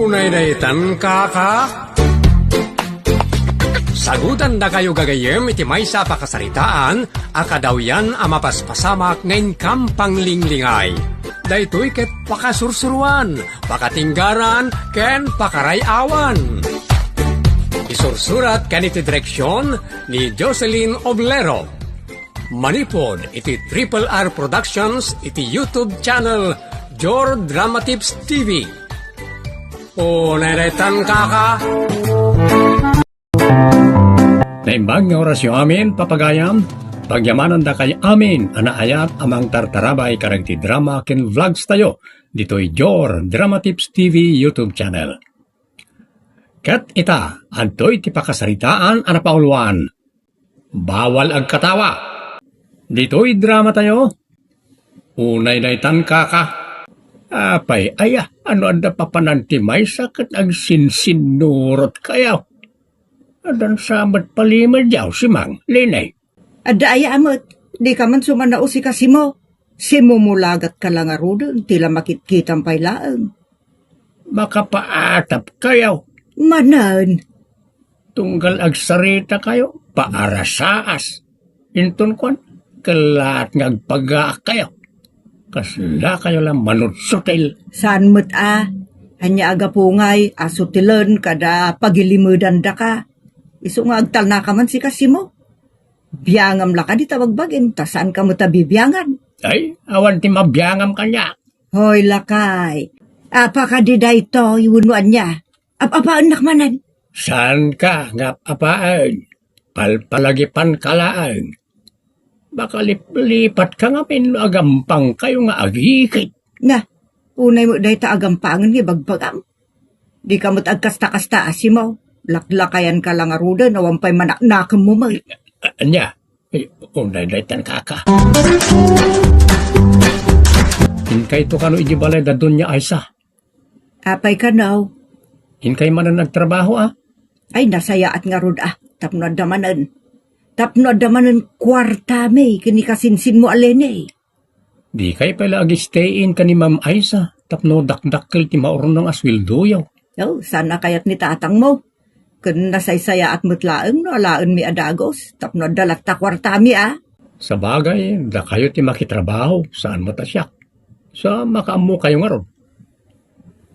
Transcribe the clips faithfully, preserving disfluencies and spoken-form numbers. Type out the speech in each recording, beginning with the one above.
Unay daytan, kaka? Sagutandakayo gagayyem iti maysa a pakasaritaan a kadawyan a mapaspasamak nga inkam panglinglingay. Daytoy ket pakasursuruan, pakatinggaran, ken pakaray-awan. Isursurat ken iti direksyon ni Jocelyn Oblero. Manipud iti Triple R Productions iti YouTube channel Jor Drama Tips T V. Unay daytan, kaka? Naimbag nga orasyo amin, papagayam, pagyamanandakay amin a naayat a mangtartarabay kadagiti drama ken vlogs tayo ditoy Jor Drama Tips T V YouTube channel. Ket ita, adtoy ti pakasaritaan a napauluan. Bawal agkatawa. Ditoy drama tayo. Unay daytan, kaka. Apay, aya, ano adda papanan ti maysa ket agsinsinnurot kayo? Addan sa met palimedyaw, Simang, Leni. Adda aya a met, di ka man sumanao si Kasimo. Simumulagat ka la ngaruden, ti la makitkitam pay laeng. Makapaatap kayo. Manen. Tunggal agsarita kayo, paarasaas. Inton kuan, kellaat nga agpagaak kayo. Kasla kayo la manutsutil. Saan met a? Ania a gapu ngay a sutilen kada pagilimedandaka? Isu nga agtalna ka man si Kasimo. Biangam la kadi ta bagbagim, ta saan ka met a bibiangan. Ay, awan ti mabiangam kaniak. Hoy, lakay. Apa kadi daytoy wenno ania? Ap-apaennak manen. Saan ka nga ap-apaen? Palpalagipan ka laeng. Makaliplipat ka ngamin no agampang kayo nga agikit. Na, unay mo dayta agampangen nga ibagbagam. Di ka met agkasta-kasta, Asimo. Laklakayan ka la ngaruden, awan pay manaknakem mo met. A-, ania? Eh, unay daytan, kaka. Inkayto kano iti balay da Doña Aiza? Apay kano? Inkay manen agtrabaho, a? Ay, nasayaat ngarud, a, tapno adda manen. Tapno adda manen kuartami ken ni kasinsinmo a Leni. Dikay pay la ag-stay-in ken ni Ma'am Aiza tapno dakdakkel ti maurnong a sueldoyo. Oh, saan a kayat ni tatangmo? Ken nasaysayaat met laeng no alaenmi a dagus tapno adda latta kuartami, a? Sabagay, dakayo ti makitrabaho, saan met a siak. Sa makaammokayo ngarud.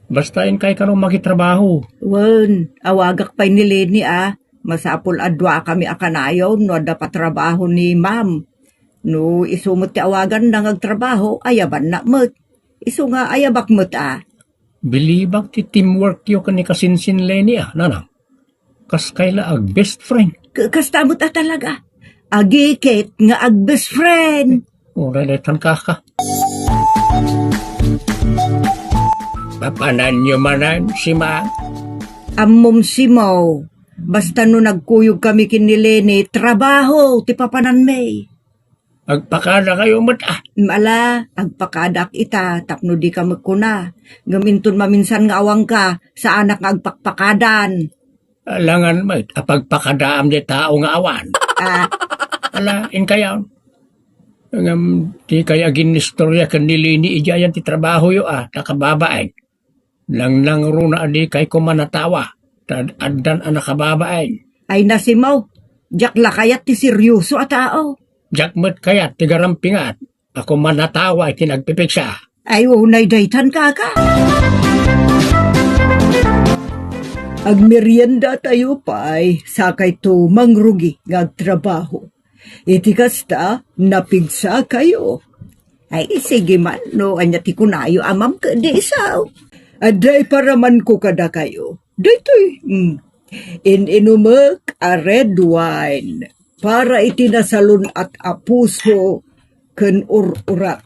Basta inkay kano makitrabaho. Wen, awagak pay ni Leni, a. Masapul a duakami a kanayon no adda patrabaho ni Ma'am. No isu met ti awaganna nga agtrabaho, ayabanna met. Isu nga ayabak met, a. Bilibak ti teamworkyo ken ni kasinsin Leni, a, nanang. Kas kayla ag-best friend. K-, kasta met a talaga. Agikit nga ag-best friend. Uray daytan, kaka. Papananyo manen, Simang? Ammom, Simo. Basta no nagkuyog kami ken ni Leni, trabaho ti papananmi. Agpakada kayo met, a. Ala, agpakadaak ita, tapno di ka magkuna. Ngem inton maminsan nga awangka, saanak nga agpakpakadan. Alangan met a pagpakadaam di tao nga awan. A. Ala, inkayaw. Ngem, dikay aginnistorya ken ni Leni idiay ti trabahoyo, a, ta kababain. Nangnangruna a dikay koma natawa, ta ad-, addan a nakababain. Ay, Simo, diak la kayat ti seryoso a tao. Diak met kayat ti garampingat a koma natawa iti nagpipigsa. Ay, unay daytan, kaka. Agmeriendatayo pay, sakayto mangrugi nga agtrabaho. Iti kasta, napigsakayo. Ay, sige man, no ania ti kunayo, amam, ket di isu. Adda iparamanko kadakayo. Daytoy, mm, in-inumek a red wine para iti nasalun-at a puso ken ur-urak.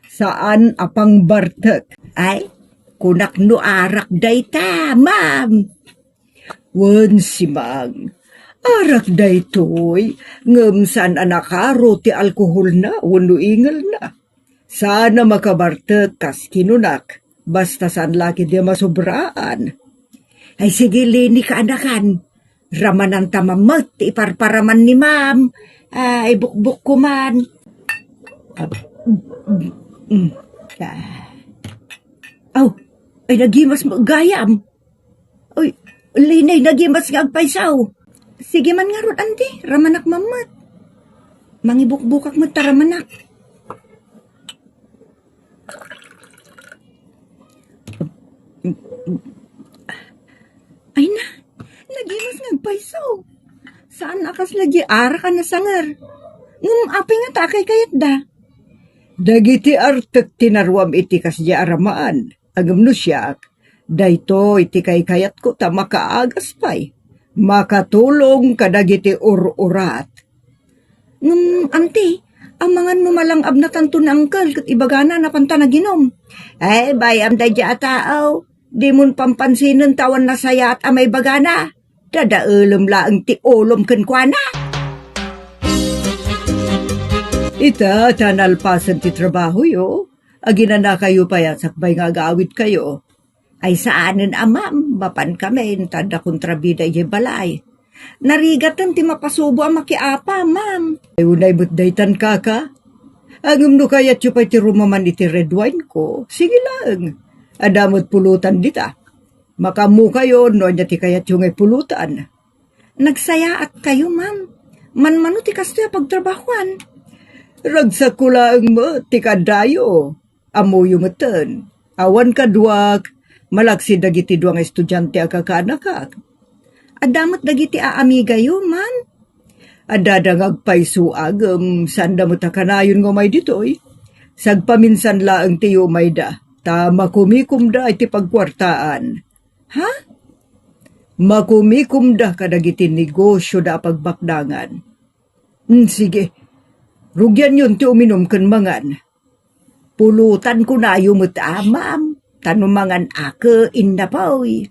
Saan a pangbartek. Ay, kunak no arak dayta, ma'am. Wen, Simang, arak daytoy, ngem saan a nakaro ti alkoholna wenno ingelna. Saan a makabartek kas kinunak, basta saan la ketdi a masobraan. Ay, sige, Leni, kaanakan. Ramananta met ti iparparaman ni ma'am. Ay, bukbukko man. Ah, mm, mm, ah. Aw, ay, nagimas met gayam. Uy, Leni, nagimas nga agpayso. Sige man ngarud, anti, ramanak man met. Mangibukbukak met ta ramanak. Ay na, nagimas nga agpayso. Saan a kasla di arak a nasanger. Ngem apay ngata a kaykayatda? Dagiti artek ti naruam iti kasdi a ramaan. Ngem no siak, daytoy ti kaykayatko ta makaagas pay. Makatulong kadagiti ur-urat. Ngem, anti, amangan no malangabnatanto ni Uncle ket ibagana a napanta naginom. Ay, bay-am daydiay a tao. Dimon pampansinen ta awan nasayaat a maibagana. Dadaelem laeng ti ulom kenkuana. Ita, ta nalpasen ti trabahoyo, aginanakayo pay a sakbay nga agawidkayo. Ay, saanen a, ma'am, mapankamin, ta adda kontrabida idiay balay. Narigaten ti mapasubo a makiapa, ma'am. Ay, unay met daytan, kaka. Ngem no kayatyo pay ti rumaman iti red wine ko, sige laeng. Adda met pulutan dita. Makaammokayo no ania ti kayatyo nga ipulutan. Nagsayaatkayo, ma'am. Manmano ti kastoy a pagtrabahoan? Ragsakko laeng met ti kaaddayo. Ammoyo metten, awan kaduak, malaksid dagiti dua nga estudiante a kakaanakak. Adda met dagiti aamigayo, ma'am? Addada nga agpayso, ngem saanda met a kanayon nga umay ditoy. Sagpaminsan laeng ti umayda, ta makumikomda iti pagkuartaan. Ha? Makumikomda kadagiti negosioda a pagbakdangan. Mm, sige. Rugianyon ti uminom ken mangan. Pulutan kunayo met a, ma'am, ta no mangan a ket innapoy.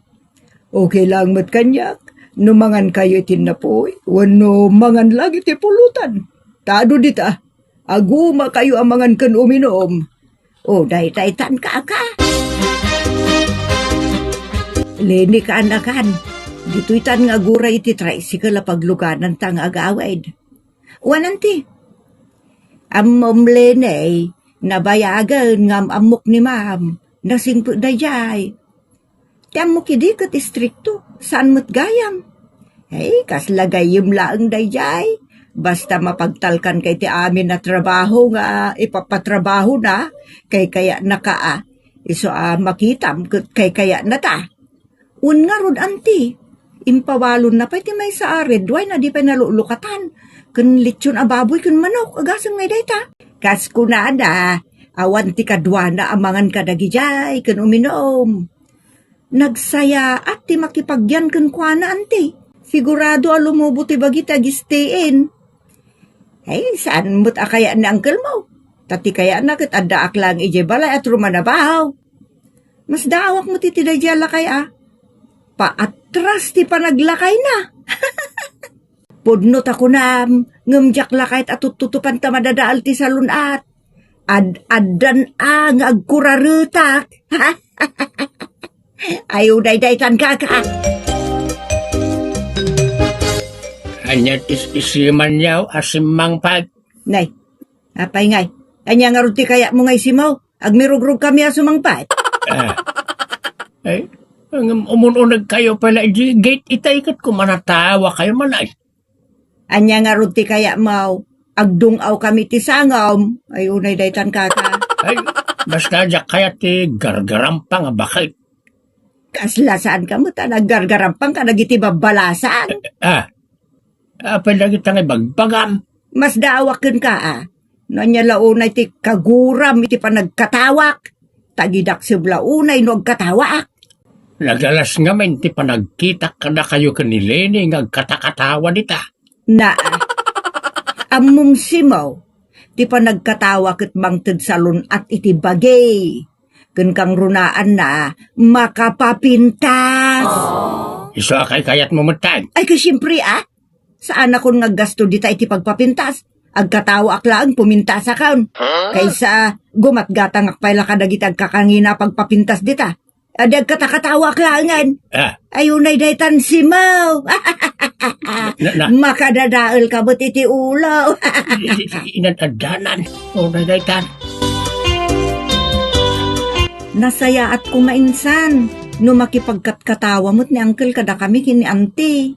Okay lang met kaniak, no mangan kayo iti innapoy, wenno mangan lang iti pulutan. Ta adu dita, agumakayo a mangan ken uminom. O, daytaytan, kaka. Leni, kaanakan, ditoytan nga aguray iti tricycle a paglugananta nga agawid. Wen, anti. Ammom, Leni, nabayagen nga am-ammok ni ma'am. Nasingpet daydiay. Ti ammok idi ket istrikto, saan met gayam. Ay, kasla gayyem laeng daydiay. Basta mapagtalkanka iti amin a trabaho nga ipapatrabahona, kaykayatnaka a. Isu a makitam ket kaykayatnata. Wen ngarud, anti, impawalonna pay ti maysa a red wine a di pay nalulukatan, ken litson a baboy ken manok, agasem ngay dayta. Kas kunana, awan ti kaduana a mangan kadagidiay ken uminom. Nagsayaat ti makipagyan kenkuana, anti. Sigurado a lumubo ti bagi ti agisteen. Ay, saan met a kayat ni uncle mo? Ta ti kayatna ket addaak laeng idiay balay a rumanabaho. Masdaawak met iti daydiay a lakay a. Paatras ti panaglakayna. Pudno ta kunam, ngem diak la kayat a tuttutupan ta madadael ti salun-at. Ad-addan a nga agkuraretak. Ay, unay daytan, kaka. Ania ti is-isimanyo a simmangpet? Nay, apay ngay? Ania ngarud ti kayatmo nga isimaw? Agmirugrugkami a sumangpet. Ah. Ay, ngem umun-unegkayo pay la idiay gate itay ket kumanatawa kayo man ay. Ania ngarud ti kayatmo? Agdung-awkami ti sangom. Ay, unay daytan, kaka. Ay, basta diak kayat ti gargarampang a baket. Kasla saan ka met a naggargarampang kadagiti babbalasan? Ah, apay dagita nga ibagbagam? Masdaawak kenka a. No ania la unay ti kaguram iti panagkatawak, ta diak sib la unay no agkatawaak. Nagalas ngamin ti panagkitak kadakayo ken ni Leni nga agkatakatawa dita. Naa, ammom simaw, ti panagkatawa ket mangted salun-at iti bagi. Ken kangrunaanna, makapapintas. Isu a kaykayatmo metten? Ay, ket siempre, a. Saanakon nga aggasto dita iti pagpapintas. Agkatawaak laeng pumintasakon. Kaysa gumatgatangak pay la kadagiti agkakangina a pagpapintas dita. Adi agkatakatawaak laengen. Ah. Ay, unay daytan simaw. Na, na. Makadadael ka met iti ulo. Inadadanan. Unay daytan. Nasayaat ko nga insan. no makipagkatkatawa met ni Uncle kadakami ken ni Auntie.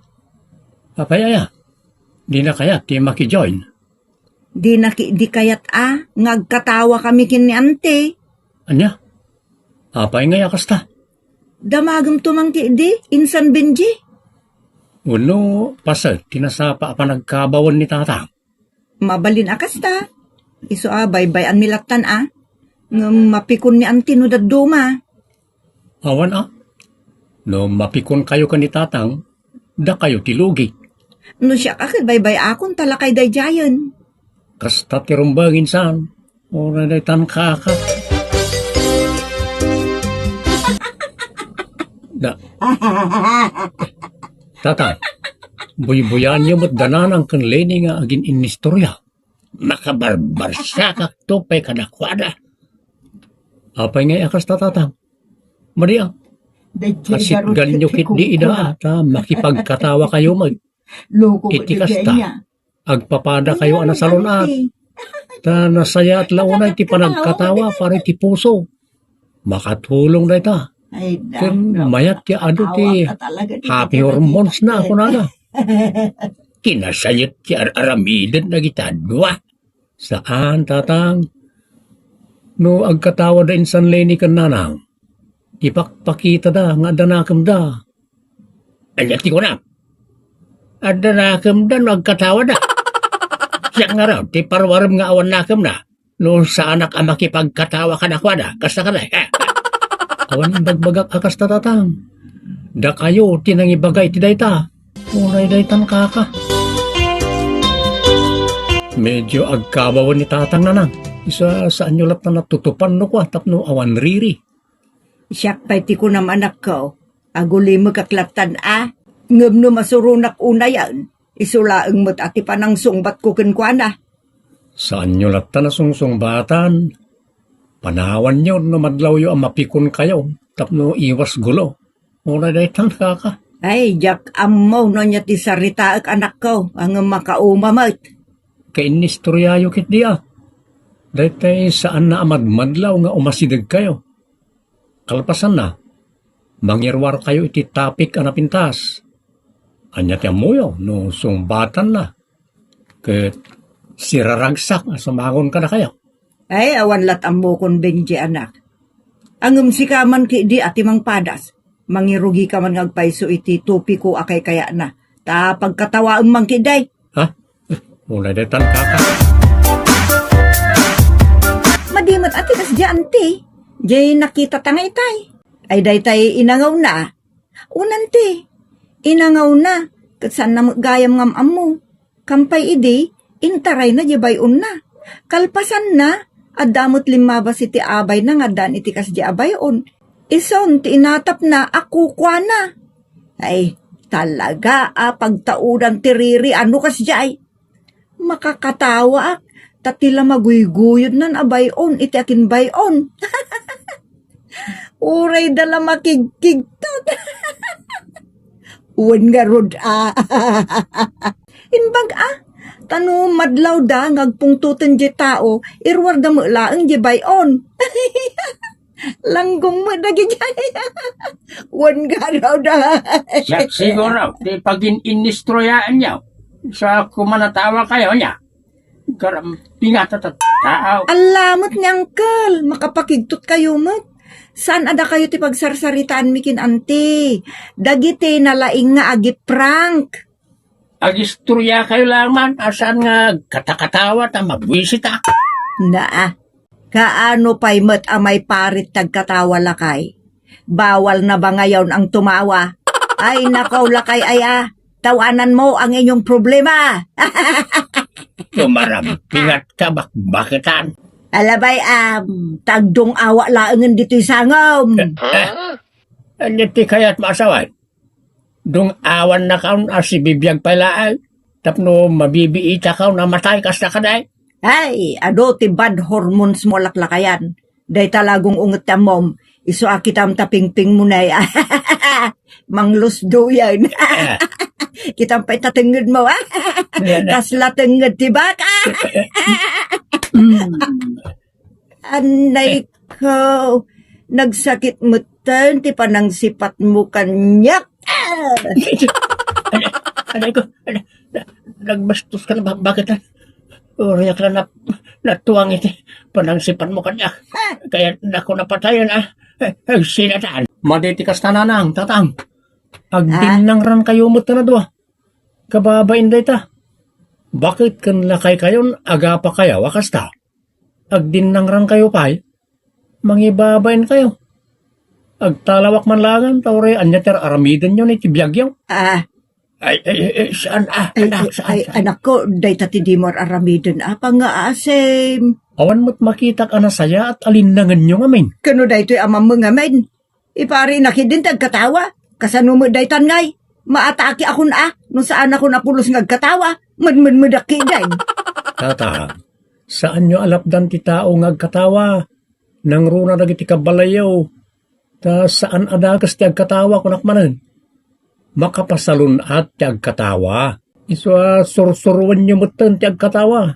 Apay aya? Dina kayat ti makijoin? Dina ki-, di kayat a nga agkatawa kami ken ni Auntie. Ania? Apay ngay a kasta? Damagem to man ki di, insan Benji. Wenno paset ti nasapa a panagkabawen ni Tatang? Mabalin a kasta. Isu a baybay-anmi lattan a. Ngem mapikon ni Auntie no dadduma. Awan a. No mapikonkayo ken ni Tatang, dakayo ti lugi. No siak a ket baybay-akon ta lakay daydiayen. Kasta ti rumbeng insan. Uray daytan kaka. Da. Tatang, buybuyaenyo met da Nanang ken Leni nga agin-innistorya. Makabarbarsiakakto pay kadakuada. Apay ngay a kasta, Tatang? Madi a. Asitganyo ketdi ida a ta makipagkatawakayo met. Iti kasta, agpapadakayo a nasalun-at. Ta nasayaat la unay ti panagkatawa para iti puso. Makatulong dayta. Ken mayat ti adu ti happy hormones na, kunana. Kinasayat ti ar-aramiden dagiti dua. Saan, Tatang. No agkatawada insan Leni ken Nanang, ipakpakitada nga adda nakemda. Ania ti kunam? Adda nakemda no agkatawada. Siak ngarud, ti parwarem nga awan nakemna. No saanak a makipagkatawa kadakuada, kasta kadi. Awan imbagbagak a kasta, Tatang. Dakayo ti nangibaga iti dayta. Uray daytan kaka. Medyo agkabawen ni Tatang, Nanang. Isu a saanyo latta natutupan no kua tapno awan riri. Siak pay ti kunam, anakko. Agulimekak lattan a. Ngem no masuronak unayen, isu laeng met a ti panangsungbatko kenkuana. Saanyo latta a sungsungbatan. Panawanyo no madlawyo a mapikonkayo tapno iwas gulo. Uray daytan kaka. Ay, diak ammo no ania ti saritaek, anakko, ngem makauma met. Kainistoryayo ketdi a. Daytoy saanna a madmadlaw nga umasidegkayo. Kalpasanna, mangiruarkayo iti topic a napintas. Ania ti ammoyo no sungbatanna ket siraragsak a sumangon kadakayo? Ay, awan lat ammokon, Benji, anak. Ngem sika man ketdi a ti mangpadas. Mangirugika man nga agpayso iti topiko a kaykayatna. Ta pagkatawaem man ketdi. Ha? Uray daytan kaka. Madi met a ti kasdiay, Auntie. Diay nakitata nga itay. Ay, daytay inangawna. Unan ti, inangawna, ket saanna met gayam nga am-ammo. Kampay idi, intarayna diay bay-onna. Kalpasanna, adda met limmabas iti abayna nga addaan iti kasdiay a bay-on. Isun ti inatapna a kukuana. Ay, talaga a pagtaudan ti riri a no kasdiay. Makakatawaak, ta ti la maguyguyodnan a bay-on iti akinbay-on. Uray da la makigkigtot. Wen ngarud a. Imbag a, ta no madlawda nga agpungtoten diay tao, iruarda met laeng diay bay-on. Langgong met dagiti. Wen ngarud a. Siak siguro ti pagin-innistoryaenyo. Sa kumanatawa kayo niya. Garam, pingatatattaaw. Alla met ni Uncle, makapakigtot kayo met. Saan a dakayo ti pagsarsaritaanmi ken Auntie? Dagiti nalaing nga agiprank. Agistorya kayo laeng man, a saan nga katakatawa ta mabuisit a. Naa, kaano pay met a maiparit ti agkatawa, lakay? Bawal na ba ngayon ang tumawa? Ay, nakaw, lakay, ay, a. Tawanan mo ang inyong problema. Tumarampingat ka, bakbakitan. Alabay, am, tagdong awa laengen ditoy sangom. Eh, eh, ania ti kayat maasawan? Dong awan na kaon a sibibiag pay laeng, tapno mabibiita kaon a matay kasta kadi? Ay, adu ti bad hormones mo, laklakayan. Dayta la gung-unget ti ammom, isu a kitam ta pingping mo nay. Manglusdoyan. Kitam pay ta tengnged mo, a? Kasla tengnged ti baka. Mm. Anay ko, nagsakit met Ten ti panangsipatmo kaniak. Ah! Aday, aday ko, aday, na-, nagbastos ka na ba? Bakit na? Uriak na nap-, natuang iti panangsipatmo kaniak. Ah! Kaya dako napatayan, ah. Eh, eh, sinatan. Madi ti kasta, nanang, tatang. Agbinnangran kayo met a dua. Kababain dayta. Bakit ken lakaykayon agapakayaw a kasta? Agdinnangran kayo pay? Mangibabain kayo. Agtalawak man laengen, ta uray ania ti ar-aramidenyo iti biagyo? Ah. Ay, ay, ay, ay, saan, ah, Ay, anak, ay, saan, ay, saan? Anakko, dayta ti dimo ar-aramiden, ah, pangngaasim. Awan met makitak a nasayaat a linnangenyo ngamin. Kano daytoy a mammengamin? Ipari na ketdin ti agkatawa. Kasano met daytan ngay? Maatake akon a, no saan akon a pulos nga agkatawa. Medmedmedak ketdin. Tata, saanyo a lapdan ti tao nga agkatawa. Nangruna dagiti kabalayyo, ta saan a dakes ti agkatawa, kunak manen. Makapasalun-at ti agkatawa. Isu a sursuruenyo metten ti agkatawa.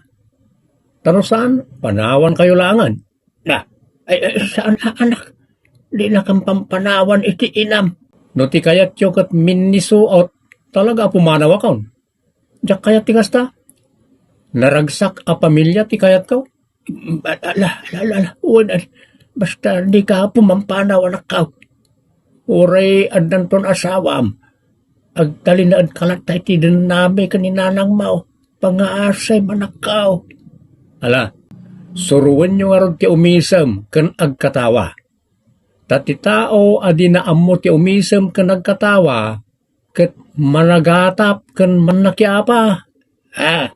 Ta no saan, panawankayo laengen. Na, ay, ay, saan a, anak? Dinakam pampanawan iti inam. No ti kayatyo ket minnisuot, talaga a pumanawakon. Diak kayat ti kasta. Naragsak a pamilia ti kayatko. Ala, ala, ala, ala. Wen, basta dika pumampanaw, anakko. Uray addanton asawam, agtalinaedka latta iti dennami ken ni nanangmo. Pangngaasim, anakko. Ala, suroenyo ngarud ti umisem ken agkatawa. Ta ti tao a dina ammo ti umisem ken agkatawa, ket managatap ken mannakiapa. Ah,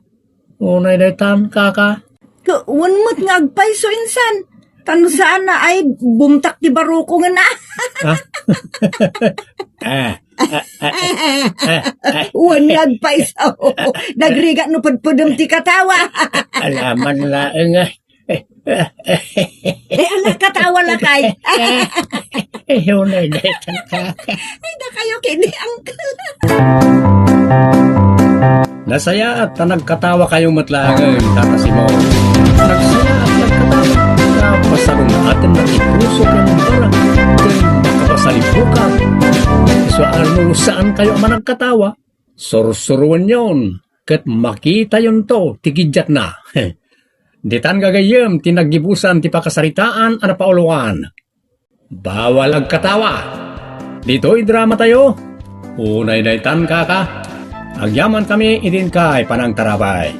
unay daytan, kaka. Ka-, wen met nga agpayso insan. Ta no saan a ay bumtak ti barukong, ah. Ah? Ah, ah, ah, ah, ah. Wen nga agpayso. Nagrigat no pedpedem ti katawa. Alaman laeng, ah. Eh, ala, katawa lakay. Eh, unay daytan, kaka. Ay, dakayo kini, uncle. Nasayaat ta nagkatawa kayo met laengen, Tata Simon. Nagsayaat nagkatawa. Napasalun-aten na ti puso ken barang ken makapasalibukan. Isu a no saan kayo a managkatawa, sursuruenyon ket makitayonto ti gidiatna. Ditan gagayyem ti naggibusan ti pakasaritaan a napauloan. Bawal agkatawa. Ditoy drama tayo. Unay daytan, kaka. Agyaman kami idin kay panangtarabay.